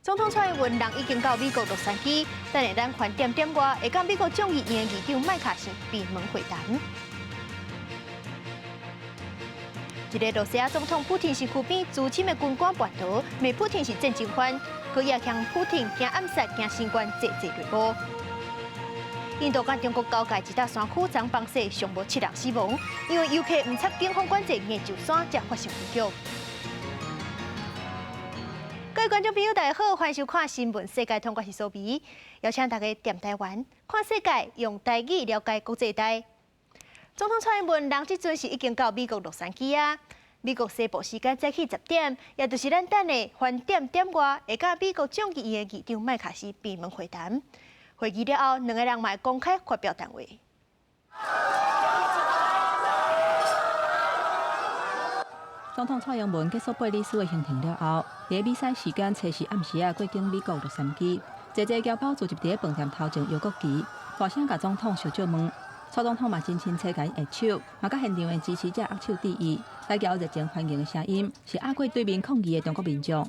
總統蔡英文人已經到美國洛杉磯，等下咱盤點點外，會佮美國眾議院議長麥卡錫閉門會談。一个羅西亞總統普廷身軀邊資深的軍官叛逃，罵普廷是戰爭犯，閣也向普廷驚暗殺、驚新冠濟濟雷暴。印度佮中國交界一搭山區昨崩雪，上無七人死亡，因為遊客毋插警方管制硬上山，才發生悲劇。各位觀眾朋友，大家好，歡迎收看《新聞世界通》，我是蘇比，邀請大家踮台灣看世界，用台語了解國際大。總統蔡英文人這陣是已經到美國洛杉磯啊。美國西部時間早起10點，也就是咱等的盤點點外，會佮美國眾議院議長麥卡錫閉門會談。會議了後，兩个人嘛會公開發表談話。總統蔡英文結束貝里斯的行程了後，佇美西時間初四暗時仔過境美國洛杉磯，濟濟僑胞聚集佇飯店頭前搖國旗，大聲共總統相借問。蔡總統嘛真親切共伊握手，嘛佮現場的支持者握手致意。來交熱情歡迎的聲音，是壓過對面抗議的中國民眾。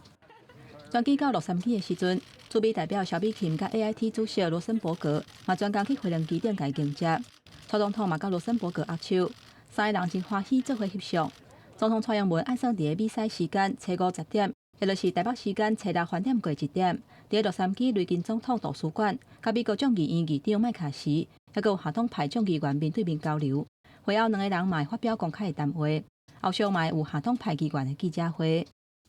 專機到洛杉磯的時陣，駐美代表蕭美琴佮 AIT 主席羅森伯格嘛專工去飛行機頂共伊迎接。蔡總統嘛佮羅森伯格握手，三個人真歡喜做伙翕相。總統蔡英文按算佇美西時間初五10點，也就是台北時間初六盤點過1點，佇洛杉磯雷根總統圖書館，佮美國眾議院議長麥卡錫，抑閣有下黨派眾議員面對面交流。會後兩个人嘛會發表公開的談話，後續嘛會有下黨派議員的記者會。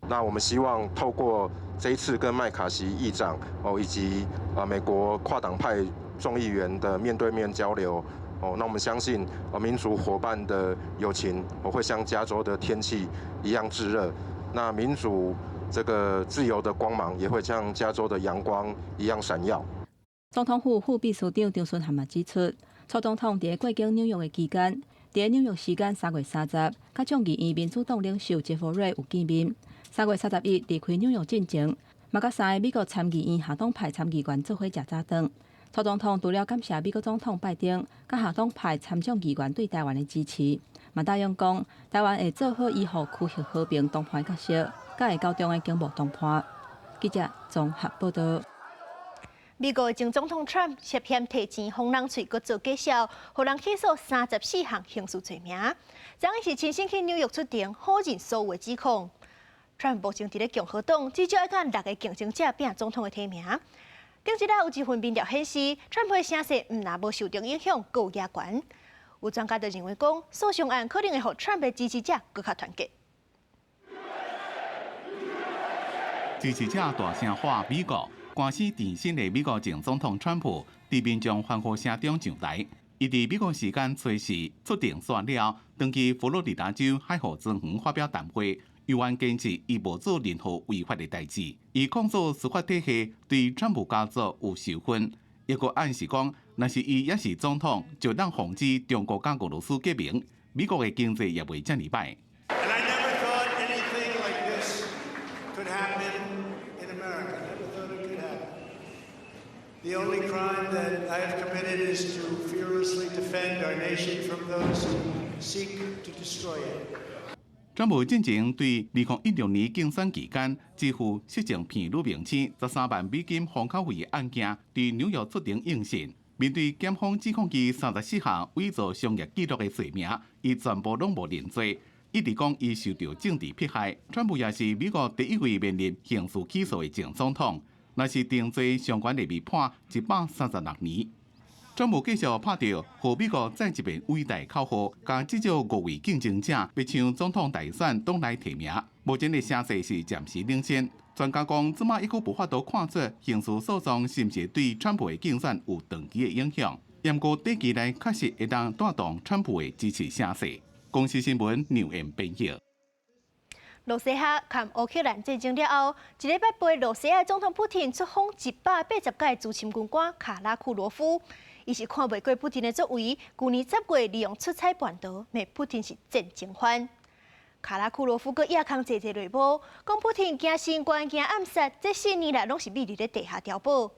那我們希望透過這一次跟麥卡錫議長哦，以及啊美國跨黨派眾議員的面對面交流哦，那我們相信啊民主夥伴的友情，哦會像加州的天氣一樣炙熱。那民主這個自由的光芒也會像加州的陽光一樣閃耀。總統府副秘書長張惇涵嘛指出，蔡總統佇過境紐約的期間，佇紐約時間3月30，佮眾議院民主黨領袖傑佛瑞有見面。3月31離開紐約進前，嘛佮三个美國參議院下黨派參議員做伙食早頓。蔡總統除了感謝美國總統拜登佮下黨派參眾議員對台灣的支持，嘛答應講台灣會做好維護區域和平談判角色，佮會高中的經貿談判。記者綜合報道。美國前總統川普涉嫌提錢封人喙，閣做假數，予人起訴34項刑事罪名。昨昏是親身去紐約出庭，否認所有的指控。川普目前佇咧共和黨，至少愛佮六个競爭者拚總統的提名。頂一日有一份民調顯示，川普的聲勢毋但無受著影響，閣有加懸。有專家就認為講，訴訟案可能會予川普的支持者閣較團結。支持者大聲喊美國，官司纏身的美國前總統川普，佇民眾歡呼聲中上台。伊佇美國時間初四出庭煞了，轉去佛羅里達州海湖莊園發表談話。猶原堅持伊無做任何違法的代誌。伊控訴司法體系對川普家族有仇恨，抑閣暗示講，若是伊猶是總統，就當防止中國佮俄羅斯結盟，美國的經濟也袂遮爾䆀。 And I never thought anything like this could happen in America. Never thought it could happen. The only crime that I have committed is to fearlessly defend our nation from those who seek to destroy it. 川普進前對2016年競選期間支付色情片女明星13萬美金封口費的案件，佇紐約出庭應訊。面對檢方指控伊34項偽造商業記錄的罪名，伊全部攏無認罪，一直講伊受著政治迫害。川普也是美國第一位面臨刑事起訴的前總統，若是定罪，上懸會被判136年。川普繼續拍著予美國再一遍偉大口號，共至少五位競爭者欲搶總統大選黨內提名。目前的聲勢是暫時領先。專家講，這馬猶閣無法度看出刑事訴訟是毋是對川普的競選有長期的影響。毋過短期內確實會當帶動川普的支持聲勢。公視新聞劉彦編譯。羅西亞佮烏克蘭戰爭了後，一禮拜陪羅西亞總統普廷出訪180屆資深軍官卡拉庫羅夫，伊是看袂過普廷的作為，舊年10月利用出差叛逃，罵普廷是戰爭犯。卡拉庫羅夫閣掖空濟濟內幕，講普廷驚新冠、驚暗殺，這4年來攏是秘佇咧地下碉堡，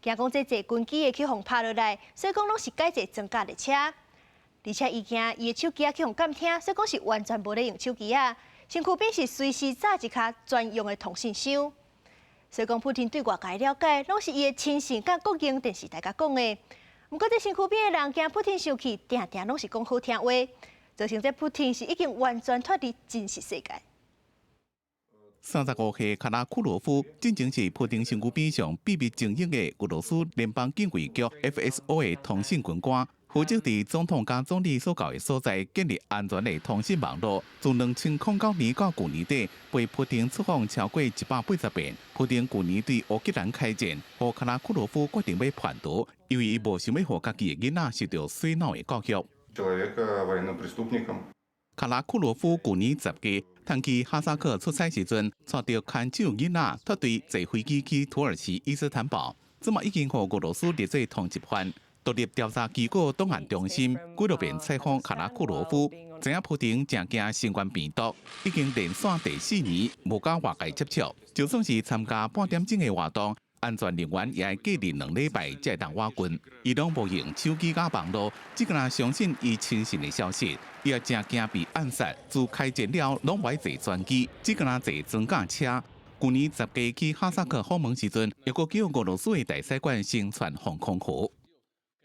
驚講這坐軍機會去予拍落來，所以講攏是改坐裝甲列車，而且伊驚伊的手機仔去予監聽，所以講是完全無咧用手機仔。身軀邊是隨時紮一跤專用的通訊箱。所以講，普丁對外界了解，攏是伊的親信佮國營電視台共講的。毋過，佇身軀邊的人驚普丁生氣，定定攏是講好聽話，造成這普丁是已經完全脫離真實世界。 35歲卡拉庫羅夫進前是普丁身軀邊上秘密精英的俄羅斯聯邦警衛局 FSO 的通信軍官，負責佇總統佮總理所到的所在建立安全的通信網絡。自2009年到舊年底，被普丁出訪超過180遍。普丁舊年對烏克蘭開戰，予卡拉庫羅夫決定欲叛逃，因為伊無想欲予家己的囡仔受著洗腦的教育。卡拉庫羅夫舊年10月，趁去哈薩克出差時陣，帶著牽手囡仔脫隊坐飛機去土耳其伊斯坦堡，這馬已經予俄羅斯列做通緝犯。獨立調查機構檔案中心幾落遍採訪卡拉庫羅夫，知影普丁誠驚新冠病毒，已經連續第四年無佮外界接觸，就算是參加半點鐘的活動，安全人員也愛隔離2禮拜才會當倚近。伊攏無用手機佮網路，只敢若相信伊親信的消息。伊也誠驚被暗殺，自開戰了攏無愛坐專機，只敢若坐裝甲車。舊年10月去哈薩克訪問時陣，猶閣叫俄羅斯的大使館先傳防空壕。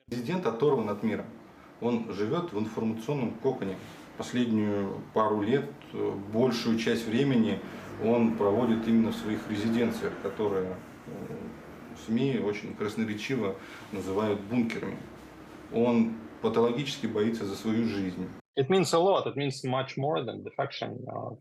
Президент оторван от мира. Он живет в информационном коконе. Последнюю пару лет большую часть времени он проводит именно в своих резиденциях, которые СМИ очень красноречиво называют бункерами. Он патологически боится за свою жизнь. It means a lot. It means much more than defection of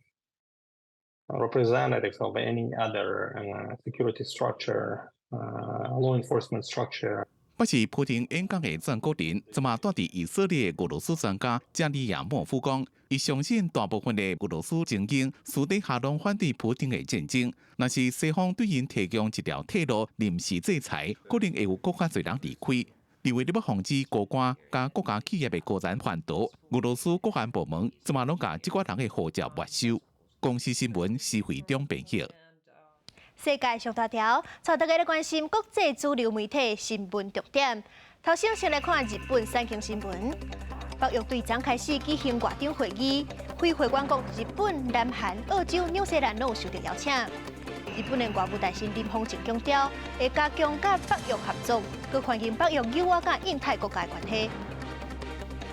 representatives of any other security structure, law enforcement structure. 不是普丁演講的全過程，這馬蹛佇以色列俄羅斯專家加里亞莫夫講，伊相信大部分的俄羅斯精英私底下攏反對普丁的戰爭。若是西方對𪜶提供一條退路，臨時制裁，可能會有閣較濟人離開。而為了欲防止高官佮國家企業的高層叛逃，俄羅斯國安部門這馬攏共這寡人的護照沒收。公視新聞施惠中編譯。世界上大條，帶大家來關心國際主流媒體新聞重點。頭先先來看日本產經新聞。北約對昨開始舉行外長會議，非會員國日本、南韓、澳洲、紐西蘭攏有受著邀請。日本的外務大臣林芳正強調，會加強佮北約合作，閣歡迎北約友好佮印太國家的關係。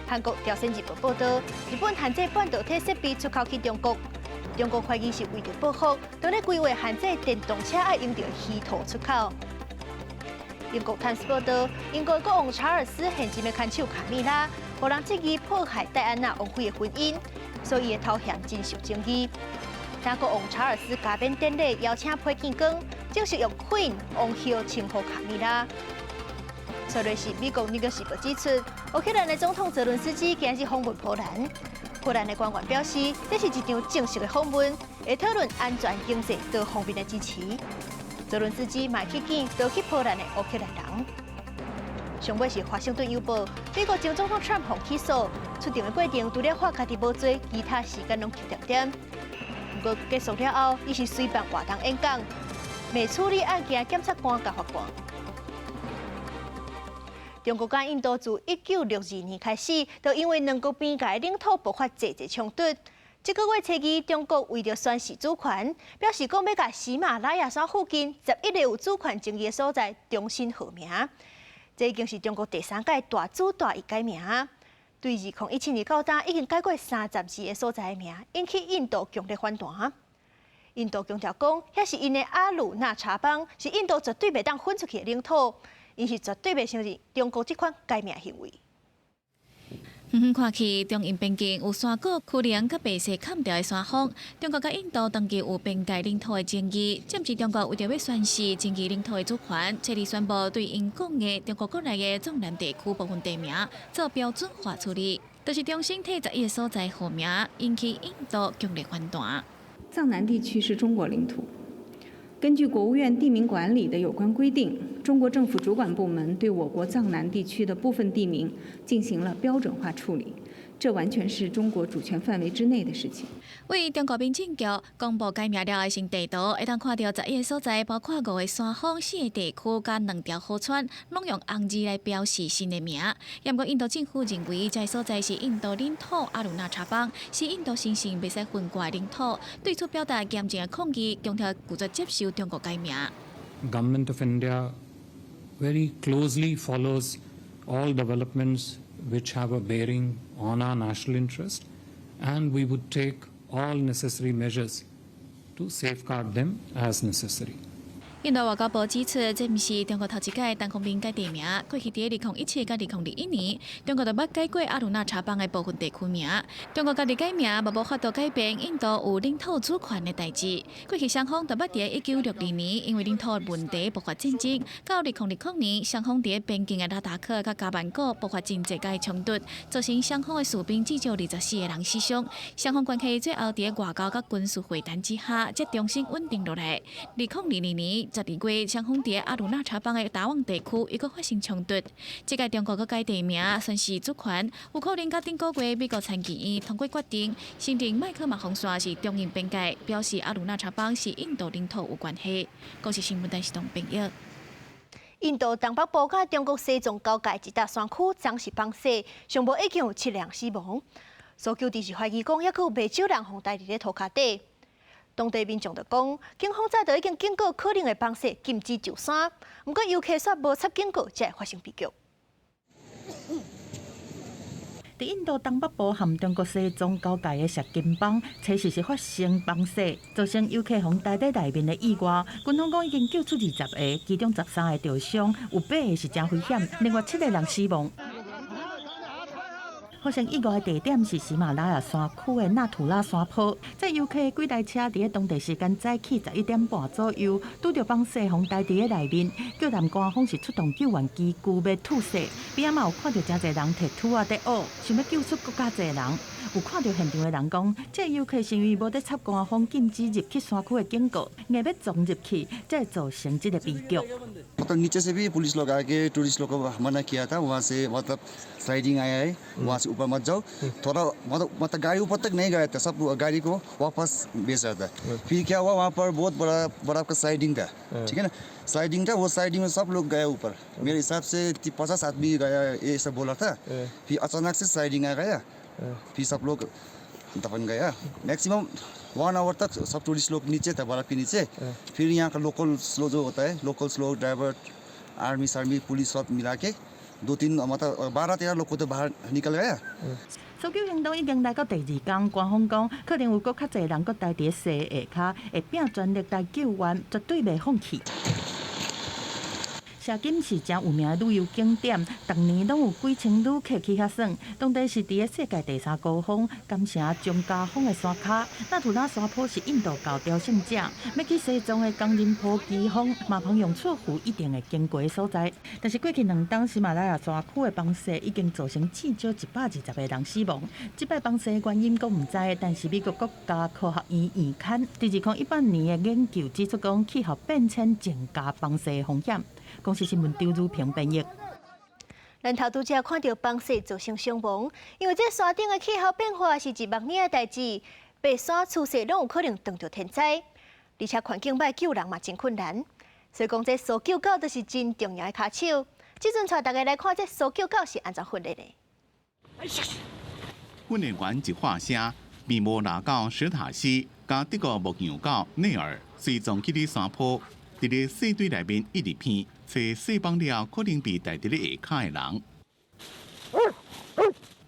韓國朝鮮日報報導，日本限制半導體設備出口去中國。中國懷疑是為著報復，當咧規劃限制電動車愛用著稀土出口。英國《泰晤士報》報導，英國國王查爾斯現任的牽手卡米拉，予人質疑破壞戴安娜王妃的婚姻，所以伊的頭銜真受爭議。當國王查爾斯加冕典禮邀請佩見光，正式用 Queen 王后稱呼卡米拉。隨來是美國《紐約時報》指出，烏克蘭的總統澤倫斯基今日訪問波蘭。波蘭的官員表示，這是一場正式的訪問，會討論安全、經濟多方面的支持。澤倫斯基嘛去見逃去波蘭的烏克蘭人。上尾是華盛頓郵報，美國前總統川普起訴，出庭的過程除了喝家己無醉，其他時間攏靜恬恬。毋過結束了後，伊是隨辦活動演講，未處理案件檢察官佮法官。中國佮印度自1962年開始，就因為兩國邊界領土爆發濟濟衝突。這個月初二，中國為著宣示主權，表示講欲共喜馬拉雅山附近11個有主權爭議的所在重新號名。這已經是中國第三擺大主大意改名。對2017年到今，已經改過32個所在的名，引起印度強烈反彈。印度強調講，遐是𪜶的阿魯納查邦，是印度絕對袂當分出去的領土。𪜶是絕對袂承認中國這款改名行為。遠遠看去，中印邊境有山谷、丘陵佮白色砍掉的山峰。中國佮印度長期有邊界領土的爭議，這毋是中國為著欲宣示爭議領土的主權，這裡宣布對𪜶講的中國國內的藏南地區部分地名做標準化處理，就是重新替11個所在號名，引起印度強烈反彈。藏南地區是中國領土。根據國務院地名管理的有關規定，中國政府主管部門對我國藏南地區的部分地名進行了標準化處理，這完全是中國主權範圍之內的事情。對中國民政局公布改名了的新地圖，會當看著11個所在，包括五個山峰、四個地區佮兩條河川，攏用紅字來標示新的名。毋過印度政府認為，這个所在是印度領土阿魯納查邦，是印度神聖袂使分割的領土，對此表達嚴正的抗議，強調拒絕接受中國改名。Government of India very closely follows all developments which have a bearing on our national interest, and we would take all necessary measures to safeguard them as necessary. 印度外交部指出，這毋是中國頭一擺單方面改地名。過去佇2017佮2021年，中國就捌改過阿魯納查邦的部分地區名。中國家己改名，嘛無法度改變印度有領土主權的代誌。過去雙方就捌佇1962年因為領土問題爆發戰爭，到2020年雙方佇邊境的拉達克佮加曼谷爆發真濟擺衝突，造成雙方的士兵至少24個人死傷。雙方關係最後佇外交佮軍事會談之下，才重新穩定落來。2022年12月，雙方佇阿魯納查邦的達旺地區又閣發生衝突。這擺中國閣改地名，宣示主權，有可能佮頂個月美國參議院通過決定，承認麥克馬洪線是中印邊界，表示阿魯納查邦是印度領土有關係。公視新聞台是東編譯。印度東北部佮中國西藏交界一搭山區，昨是崩雪，上無已經有七人死亡。搜救隊是懷疑講，猶閣有袂少人予刣佇咧塗跤底。當地民眾就講，警方早就已經警告可能會崩雪，禁止上山。毋過遊客煞無插警告，才會發生悲劇。佇印度東北部和中國西藏交界的錫金邦，初四是發生崩雪，造成遊客予刣佇內面的意外。軍方講已經救出20個，其中13個著傷，有八個是誠危險，另外七個人死亡。發生意外的地點是喜馬拉雅山區的納圖拉山坡。這遊客幾台車佇當地時間早起11點半左右，拄著崩雪予刣佇內面，救難官方是出動救援機具欲吐雪，邊仔嘛有看著誠濟人提土仔佇挖，想欲救出閣較濟人。有看著現場的人講，這遊客是因為無咧插官方禁止入去山區的警告，硬欲撞入去，才會造成這個悲劇。 मतलब नीचे से भी पुलिस लोग आके टूरिस्ट लोग को मना किया था। वहाँ से मतलब स्लाइडिंग आया है, वहाँ से ऊपर मत जाओ थोड़ा। मतलब गाड़ी ऊपर तक नहीं गया था, सब गाड़ी को वापस भेज रहा था। फिर क्या हुआ, वहाँ पर बहुत बड़ा बड़ा का स्लाइडिंग था, ठीक है ना? स्लाइडिंग था, वो स्लाइडिंग में सब लोग गया ऊपर। मेरे हिसाब से 50 आदमी गया, ये सब बोला था। फिर अचानक से स्लाइडिंग आ गया, फिर सब लोग दफन गया। Maximum one hour तक सब टूरिस्ट लोग नीचे था, बर्फ के नीचे। फिर यहाँ का लोकल स्लो जो होता है, लोकल slow driver, army सार्मी, police सब मिला के दो तीन, मतलब 12-13 लोग को तो बाहर निकल गया。搜救行動已經來到第二工，官方講可能有閣較濟人閣刣佇雪下跤，會拼全力來救援，絕對袂放棄。錫金是誠有名的旅遊景點，逐年攏有幾千旅客去遐耍。當地是佇咧世界第三高峰甘城宗加峰的山跤。納圖拉山坡是印度教朝聖者欲去西藏的岡仁波齊峰瑪旁雍錯湖一定會經過的所在。但是過去2冬喜馬拉雅山區的崩雪已經造成至少120個人死亡。這擺崩雪原因閣毋知，但是美國國家科學院院刊佇2018年的研究指出，講氣候變遷增加崩雪的風險。公視新聞張如平編譯。咱頭拄才看著崩雪造成傷亡，因為這山頂的氣候變化是一目爾的代誌，爬山出雪攏有可能碰著天災，而且環境䆀救人嘛真困難，所以講這搜救狗就是真重要的跤手。這陣帶大家來看這搜救狗是按怎訓練的。訓練員一喊聲，美摩拉狗史塔西佮德國牧羊狗內爾隨從去佇山坡，佇咧雪堆內面一直鼻，揣雪崩了可能被刣佇咧下跤的人。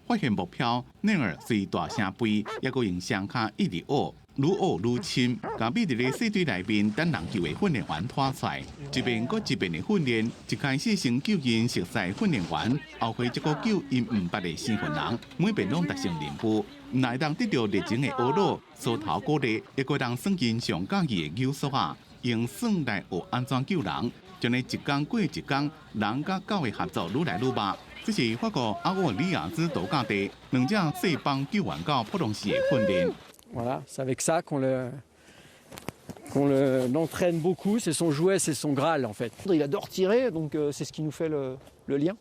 發現目標，內爾隨大聲吠，猶閣用雙跤一直挖，愈挖愈深，共覕佇咧雪堆內面等人救的訓練員拖出來，一遍閣一遍的訓練。一開始先救𪜶熟似訓練員，後回則閣救𪜶毋捌的生份人，每遍攏達成任務。毋但會當得著熱情的呵咾，梳頭鼓勵，猶閣會當耍𪜶上佮意的扭索仔，用耍來學按怎救人。將呢一工過一工，人佮狗的合作愈來愈密。這是法國阿沃里亞茲度假地兩隻雪崩救援狗普通時的訓練。 Voilà, c'est avec ça qu'on l'entraîne beaucoup. C'est son jouet, c'est son Graal en fait. Il adore tirer, donc c'est ce qui nous fait le lien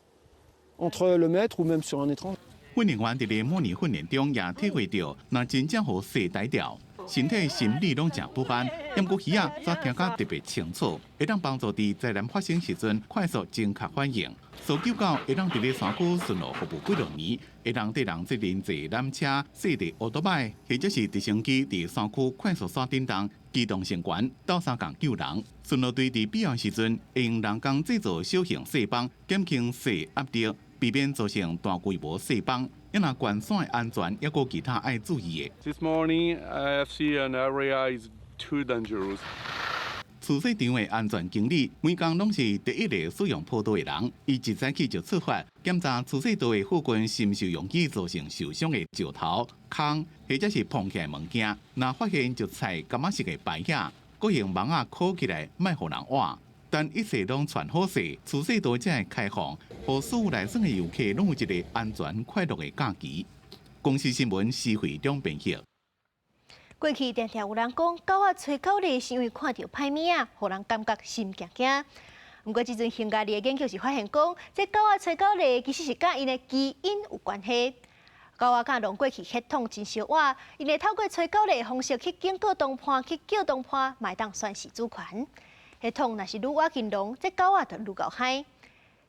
entre le maître ou même sur un étranger. 訓練員佇咧模擬訓練中也體會著，若真正予雪刣著，身體、心理攏誠不安。毋過魚仔則聽甲特別清楚，會當幫助佇災難發生時陣快速正確反應。搜救狗會當佇咧山區巡邏服務幾落年，會當綴人責任坐纜車、細塊歐多擺，或者是直升機佇山區快速徙振動，機動性懸，鬥相共救人。巡邏隊佇必要時陣，會用人工製造小型雪崩，減輕雪壓力，避免造成大規模雪崩。因若關山的安全，抑閣有其他愛注意的。 This morning, I see an area is too dangerous. 貯雪場的安全經理每工攏是第一个使用坡道的人，伊一早起就出發檢查貯雪道的附近是毋是容易造成受傷的石頭、空或者是膨起來的物件。若發現就踩柑仔色的牌仔，閣用網仔箍起來，莫予人倚。等一切攏傳好勢，貯雪道才會開放，予所有來耍的遊客攏有一个安全快樂的假期。公視新聞施惠中編譯。過去定定有人講，狗仔吹狗螺是因為看著歹物仔，予人感覺心驚驚。毋過這陣匈牙利的研究是發現講，這狗仔吹狗螺其實是佮𪜶的基因有關係。狗仔佮狼過去血統真相倚，𪜶會透過吹狗螺的方式去警告同伴，去叫同伴，嘛會當宣示主權。血統若是愈倚近狼，這狗仔就愈𠢕嗨。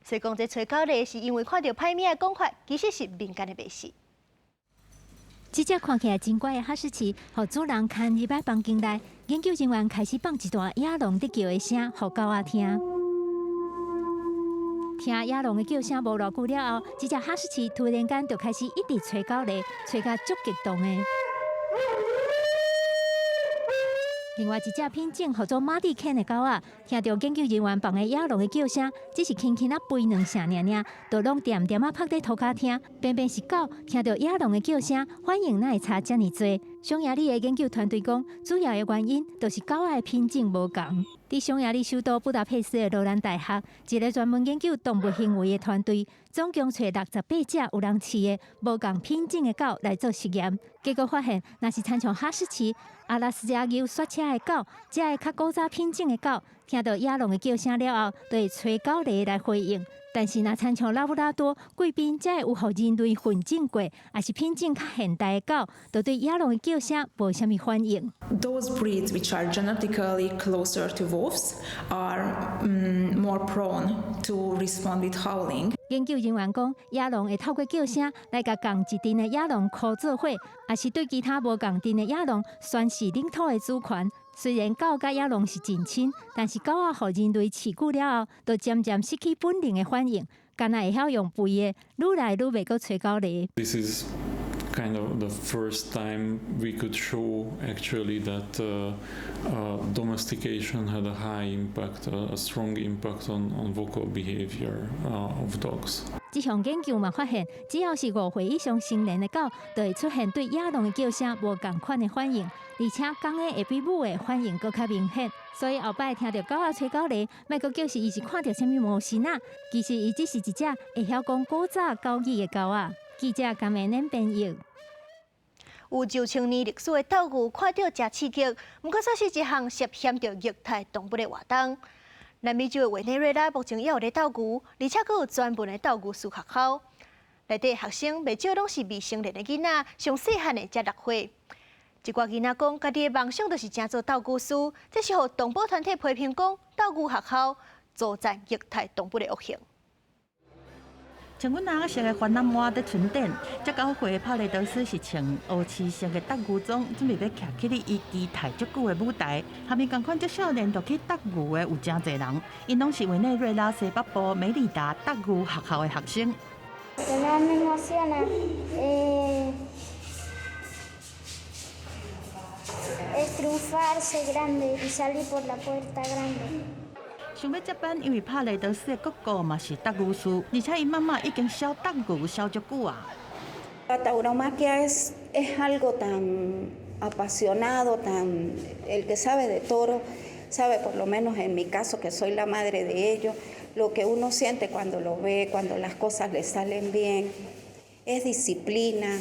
所以講，這吹狗螺是因為看著歹物仔的講法，其實是民間的迷信。這隻看起來真乖的哈士奇，予主人牽入來房間內，研究人員開始放一段野狼佇叫的聲，予狗仔聽。聽野狼的叫聲無偌久了後，這隻哈士奇突然間就開始一直吹狗螺，吹甲足激動的。另外一隻品種號做馬蒂犬的狗仔，聽著研究人員放的野狼的叫聲，只是輕輕仔吠兩聲爾爾，就攏恬恬仔趴佇塗跤聽。偏偏是狗聽著野狼的叫聲，反應哪會差遮爾濟？匈牙利的研究團隊講，主要的原因就是狗仔的品種無仝。佇匈牙利首都布達佩斯的羅蘭大學，一个專門研究動物行為的團隊，總共揣68隻有人飼的無仝品種的狗來做實驗，結果發現，若是親像哈士奇、阿拉斯加牛雪車的狗，這个較古早品種的狗，聽著野狼的叫聲了後，就會吹狗螺來回應。但是，若親像拉布拉多、貴賓，這个有予人類訓種過，抑是品種較現代的狗，就對野狼的叫聲無啥物反應。 Those breeds which are genetically closer to wolves are more prone to respond with howling. 研究人員講，野狼會透過叫聲來共仝一陣的野狼箍做伙，抑是對其他無仝陣的野狼宣示領土的主權。雖然狗佮野狼是近親，但是狗仔予人類飼久了後，就漸漸失去本能的反應，干焦會曉用吠的，愈來愈袂閣吹狗螺。 This is kind of the first time we could show actually that domestication had a high impact, a strong impact on vocal behavior of dogs. 這項研究嘛發現，只要是5歲以上成年的狗，就會出現對野狼的叫聲無仝款的反應，而且公的會比母的反應閣較明顯。所以後擺聽著狗仔吹狗螺，莫閣叫是伊是看著啥物魔神仔，其實伊只是一隻會曉講古早狗語的狗仔。記者甘美恁編譯。有9000年歷史的鬥牛，看著誠刺激，毋過煞是一項涉嫌著虐待動物的活動。南美洲的委內瑞拉目前也有咧鬥牛，而且閣有專門的鬥牛士學校。內底學生袂少攏是未成年的囡仔，上細漢的才6歲。一寡囡仔講，家己的夢想就是成做鬥牛士，這是予動保團體批評講，鬥牛學校助長虐待動物的惡行。穿阮紅色的番湳襪佇春典，這9歲的帕雷德斯是穿烏漆色的鬥牛裝，準備欲徛起咧伊期待足久的舞台。和伊仝款足少年就去鬥牛的有誠濟人，𪜶攏是委內瑞拉西北部美利達鬥牛學校的學生。 Lo que más me emociona es triunfar, ser grande y salir por la puerta grande. 想欲接班，因為帕雷德斯的哥哥嘛是鬥牛士，而且𪜶媽媽已經痟鬥牛痟足久啊。 La tauromaquia es algo tan apasionado, tan el que sabe de toro, sabe por lo menos en mi caso que soy la madre de ellos, lo que uno siente cuando lo ve, cuando las cosas le salen bien, es disciplina,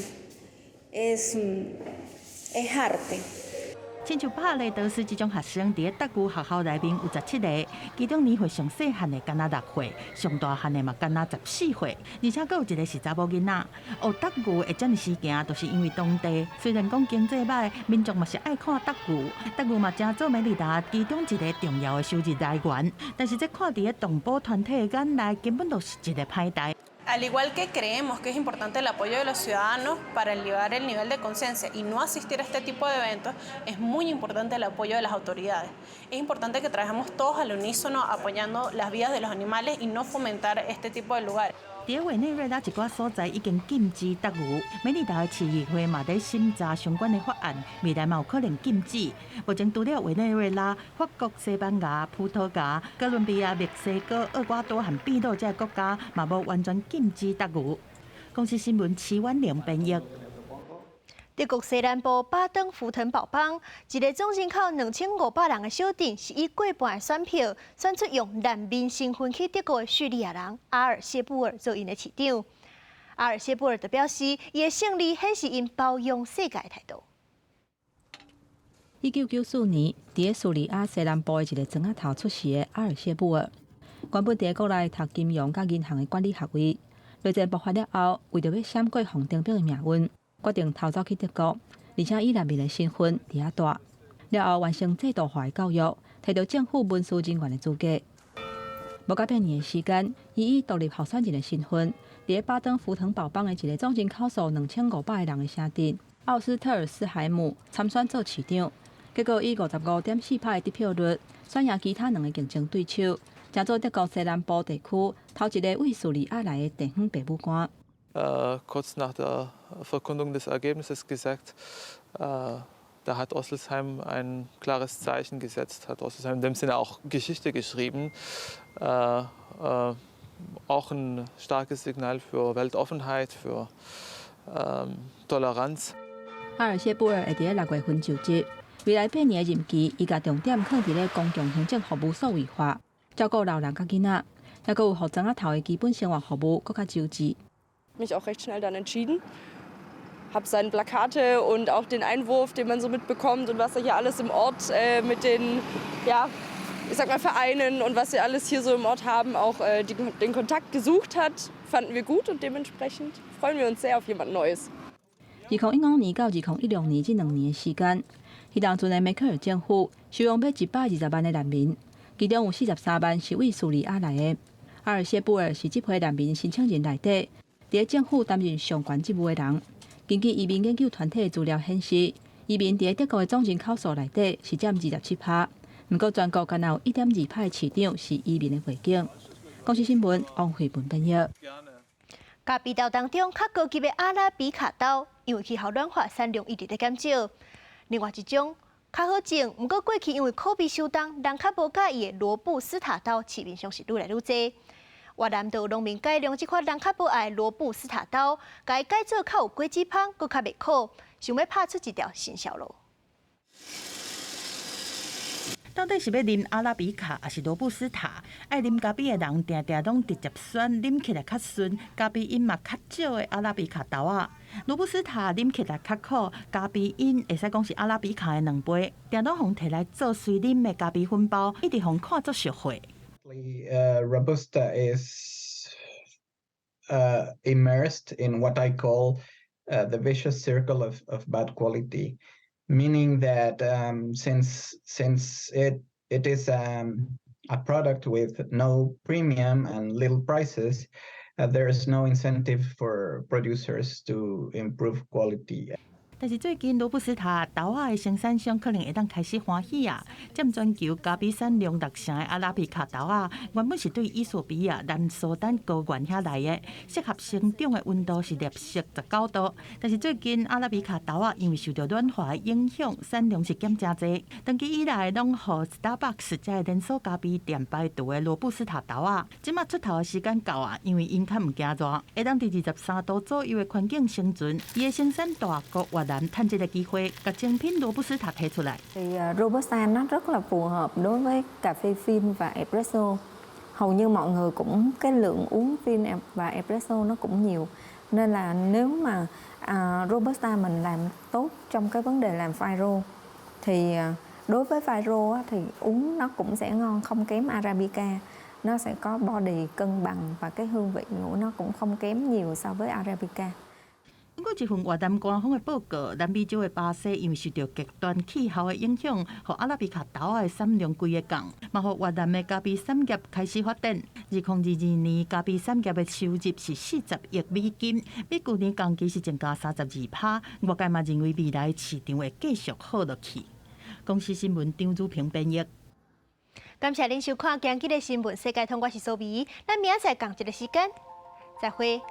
es arte. 親像帕雷德斯這種學生，佇咧德語學校內面有17個，其中年歲上細漢的敢若6歲，上大漢的嘛敢若14歲，而且閣有一個是查某囡仔。學德語會遮爾時行，就是因為當地雖然講經濟䆀，民眾嘛是愛看德語，德語嘛成做美利達其中一個重要的收入來源。但是這看佇咧動保團體的眼內，根本就是一個歹代。 Al igual que creemos que es importante el apoyo de los ciudadanos para elevar el nivel de conciencia y no asistir a este tipo de eventos, es muy importante el apoyo de las autoridades. Es importante que trabajemos todos al unísono apoyando las vidas de los animales y no fomentar este tipo de lugares. 佇委內瑞拉一寡所在已經禁止犢牛，美利達的市議會嘛佇審查相關的法案，未來嘛有可能禁止。目前除了委內瑞拉、法國、西班牙、葡萄牙、哥倫比亞、墨西哥、厄瓜多和秘魯這个國家嘛無完全禁止犢牛。公視新聞徐婉玲編譯。德國西南部巴登符騰堡邦一个總人口2500人的小鎮，是以過半的選票選出用難民身份去德國的敘利亞人阿爾謝布爾做𪜶的市長。阿爾謝布爾就表示，伊的勝利顯示𪜶包容世界的態度。1994年，佇敘利亞西南部的一个庄仔頭出世的阿爾謝布爾，原本佇國內讀金融佮銀行的管理學位，內戰爆發了後，為著欲閃過紅燈兵的命運，決定逃走去德國，而且以難民的身份佇遐蹛。了後完成制度化的教育，提著政府文書人員的資格。無夠8年的時間，伊以獨立候選人的身份，佇巴登符騰堡邦的一个總人口數2500个人的城鎮奧斯特爾斯海姆參選做市長，結果以55.4%的得票率選贏其他兩个競爭對手，成做德國西南部地區頭一个為敘利亞來的地方父母官。 Kurz nach der Verkündung des Ergebnisses gesagt, da hat Ostelsheim ein klares Zeichen gesetzt, hat Ostelsheim in dem Sinne auch Geschichte geschrieben. Auch ein starkes Signal für Weltoffenheit, für Toleranz. 阿爾謝布爾會佇咧6月份就職，未來8年的任期，伊共重點放佇咧公共行政服務數位化，照顧老人佮囡仔，抑閣有予莊仔頭的基本生活服務閣較周至。 Mich auch recht schnell dann entschieden. Habe seine Plakate und auch den Einwurf, den man so mitbekommt und was er hier alles im Ort mit den, ja, ich sag mal, Vereinen und was sie alles hier so im Ort haben, auch den Kontakt gesucht hat, fanden wir gut und dementsprechend freuen wir uns sehr auf jemand Neues. 2015年到2016年這2年的時間，彼當陣的梅克爾政府收容欲120萬的難民，其中有43萬是為敘利亞來的。阿爾謝布爾是這批難民申請人內底，佇政府擔任上懸職務的人。根據移民研究團體的資料顯示，移民佇德國的總人口數內底是佔27%，毋過全國干焦有1.2%的市長是移民的背景。公視新聞王慧文編譯。咖啡豆當中較高級的阿拉比卡豆，因為氣候暖化，產量一直咧減少。另外一種較好種，毋過過去因為苦味傷重，人較無佮意的羅布斯塔豆，市面上是愈來愈濟。越南就有農民改良這款人較無愛的羅布斯塔豆，共伊改做較有果子香，閣較袂苦，想欲拍出一條新銷路。到底是欲啉阿拉比卡，抑是羅布斯塔？愛啉咖啡的人，定定攏直接選啉起來較順、咖啡因嘛較少的阿拉比卡豆仔。羅布斯塔啉起來較苦，咖啡因會使講是阿拉比卡的2倍，定攏予提來做隨啉的咖啡粉包，一直予看做俗貨。 Robusta is immersed in what I call the vicious circle of bad quality, meaning that since it is a product with no premium and little prices, there is no incentive for producers to improve quality. 但是最近羅布斯塔豆仔的生產商可能會當開始歡喜啊！佔全球咖啡產量6成的阿拉比卡豆仔，原本是對衣索比亞、南蘇丹高原遐來的，適合生長的溫度是攝氏19度。但是最近阿拉比卡豆仔因為受著暖化的影響，產量是減誠濟。長期以來攏予 Starbucks 這个連鎖咖啡店排除的羅布斯塔豆仔，這馬出頭的時間到啊！因為𪜶較毋驚熱，會當佇23度左右的環境生存。伊的生產大國越南趁這个機會，共精品羅布斯塔提出來。 Thì Robusta nó rất là phù hợp đối với cà phê phin và espresso. Hầu như mọi người cũng cái lượng uống phin và espresso nó cũng nhiều. Nên là nếu mà Robusta mình làm tốt trong cái vấn đề làm fine roast Thì đối với Vairo thì uống nó cũng sẽ ngon không kém Arabica. Nó sẽ có body cân bằng và cái hương vị của nó cũng không kém nhiều so với Arabica. 根據一份越南官方的報告，南美洲的巴西因為受著極端氣候的影響，予阿拉比卡豆仔的產量規个降，嘛予越南的咖啡產業開始發展。2022年咖啡產業的收入是40億美金，比舊年同期是增加32%。外界嘛認為未來市場會繼續好落去。公視新聞張如平編譯。感謝恁收看今日的新聞世界通，我是蘇美，咱明仔載仝一个時間，再會。